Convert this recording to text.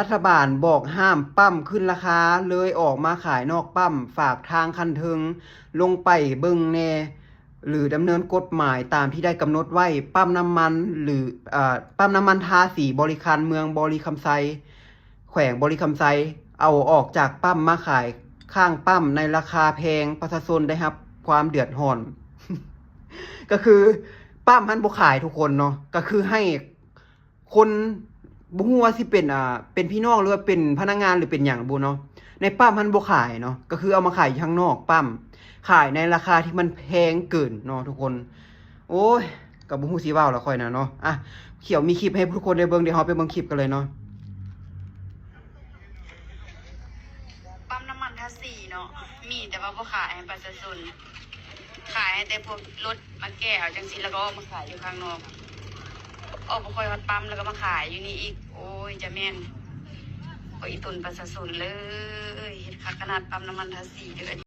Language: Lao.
ລັດຖະບານບອກຫ້າມປ້ຳຂຶ້ນລາຄາ ເລີຍອອກມາຂາຍນອກປ້ຳ. ຝາກທາງຂັ້ນເທິງລົງໄປເບິ່ງແດ່ ຫຼື ດຳເນີນກົດໝາຍຕາມທີ່ໄດ້ກຳນົດໄວ້. ປ້ຳນ້ຳມັນ ຫຼື ເອີ ປ້ຳນ້ຳມັນທາສີບໍລິຄານ ເມືອງບໍລິຄຳໄຊ ແຂວງບໍລິຄຳໄຊ ເອົາອອກຈາກປ້ຳມາຂາຍຂ້າງປ້ຳໃນລາຄາແພງ, ປະຊາຊົນໄດ້ຮັບຄວາມເດືອດຮ້ອນ. ກໍຄືປ້ຳຫັ້ນບໍ່ຂາຍທຸກຄົນເນາະ, ກໍຄືໃຫ້ ຄົນ ບໍ່ຮູ້ວ່າຊິເປັນ ອ່າ ເປັນພີ່ນ້ອງ ຫຼືວ່າເປັນພະນັກງານ ຫຼືເປັນຫຍັງບໍ່ເນາະ, ໃນປ້ຳຫັ້ນບໍ່ຂາຍເນາະ, ກໍຄືເອົາມາຂາຍຢູ່ຂ້າງນອກປ້ຳ, ຂາຍໃນລາຄາທີ່ມັນແພງເກີນເນາະທຸກຄົນ. ໂອ້ຍ ກໍບໍ່ຮູ້ຊິເວົ້າລະຂ້ອຍນະເນາະ. ອ່ະ ຂຽວມີຄລິບໃຫ້ທຸກຄົນໄດ້ເບິ່ງ, ດຽວເຮົາໄປເບິ່ງຄລິບກັນເລີຍເນາະ. ປ້ຳນ້ຳມັນທາສີເນາະ ມີແຕ່ວ່າບໍ່ຂາຍໃຫ້ປະຊາຊົນ, ຂາຍໃຫ້ແຕ່ພວກລົດມາແກ່ເອົາຈັ່ງຊີ້ ແລ້ວກໍອອກມາຂາຍຢູ່ຂ້າງນອກ, ອອກບໍ່ຄ່ອຍຮອດປ້ຳ ແລ້ວກໍມາຂາຍຢູ່ນີ້ອີກ. ໂອ້ຍ ຈະແມ່ນບັກອີ່ຕົນປະຊາຊົນເລີຍ, ເຮັດຄັກຂະໜາດປ້ຳນ້ຳມັນທາສີເດີ້.